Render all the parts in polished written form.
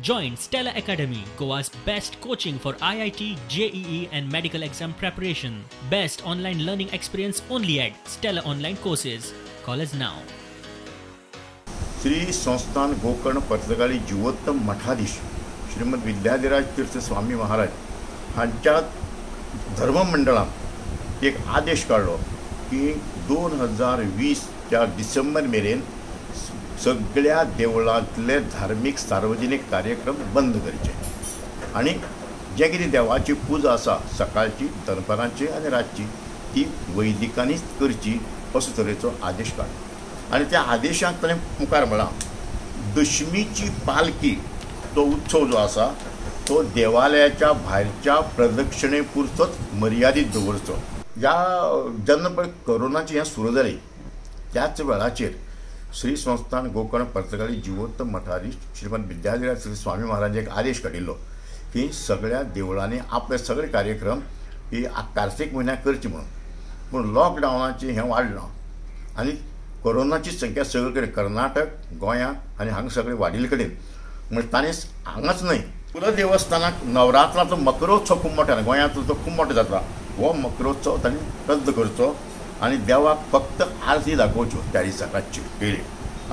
Join Stella Academy, Goa's best coaching for IIT, JEE and medical exam preparation. Best online learning experience only at Stella Online Courses. Call us now. Shri Sansthan Gokarna Partagali Jivottam Mathadhish Shrimad Vidyadhiraj Tirth Swami Maharaj हांच्या धर्ममंडळान एक आदेश काडलो की 2020 च्या डिसेंबर मेरेन सगळ्या देवळांतले धार्मीक सार्वजनीक कार्यक्रम बंद करचे आनी जे कितें देवाची पुजा आसा सकाळची, दनपारांची आनी रातची ती वैदिकांनीच करची असो तरेचो आदेश काडलो. आनी त्या आदेशाक ताणें मुखार म्हळां, दशमीची पालखी तो उत्सव जो आसा तो देवालयाच्या भायरच्या प्रदक्षिणे पुरतोच मर्यादीत दवरचो. ह्या जेन्ना पळय कोरोनाचें हें सुरू जालें त्याच वेळाचेर श्री संस्थान गोकर्ण पर्तगाळी जिवोत्तम मठाधीश श्रीमद विद्याधिराज श्री स्वामी महाराज एक आदेश काडिल्लो की सगळ्या देवळांनी आपले सगळे कार्यक्रम ही कार्तिक म्हयन्याक करची म्हणून. पूण लॉकडावनाचें हें वाडलां आनी कोरोनाची संख्या सगळे कडेन कर्नाटक, गोंया आनी हांगा सगळे वाडिल्ले कडेन म्हणजे ताणें हांगाच न्हय कुलदेवस्थानाक नवरात्राचो मकरोत्सव खूब मोठो, गोंयांतलो तो खूब मोठो जाता, हो मकरोत्सव तांणी रद्द करचो आनी देवाक फक्त आरती दाखोवच्यो त्या दिसा रातची पयलीं.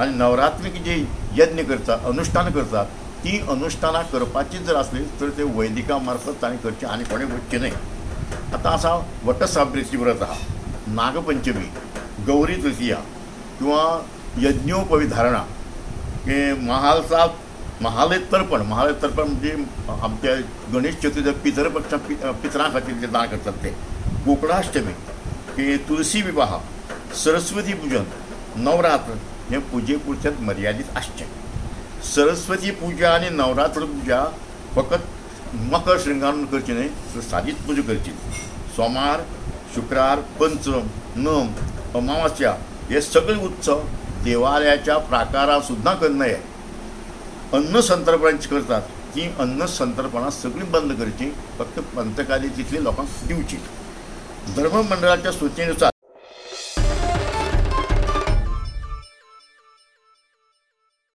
आनी नवरात्रीक जे यज्ञ करता, अनुश्ठान करतात ती अनुश्ठानां करपाची जर आसली तर ते वैदिका मार्फत तांणी करची आनी कोणें वचचें न्हय. आतां आसा वटसावित्री व्रत आहा, नागपंचमी, गौरी तृतीया किंवा यज्ञोपविधारणा, महालसा महालय तर्पण. महालय तर्पण म्हणजे आमच्या गणेश चतुर्थी पितरपक्ष पितरां खातीर जे दान करतात ते, गोकुळाष्टमी, की तुलसी विवाह, सरस्वती पूजन, नवरात्र हे पुजे पुरतेच मर्यादीत आसचें. सरस्वती पुजा आनी नवरात्र पुजा फकत मकर श्रृंगारून करची न्हय, तर सादीच पुजा करची. सोमार, शुक्रार, पंचम, नम, अमावास्या हे सगळे उत्सव देवालयाच्या प्राकारात सुद्दां करनये. अन्न संतर्पणाची करतात ती अन्न संतर्पणां सगळीं बंद करची, फक्त पंतकाली तितली लोकांक दिवची. धर्ममंडळाच्या सूचनेनुसार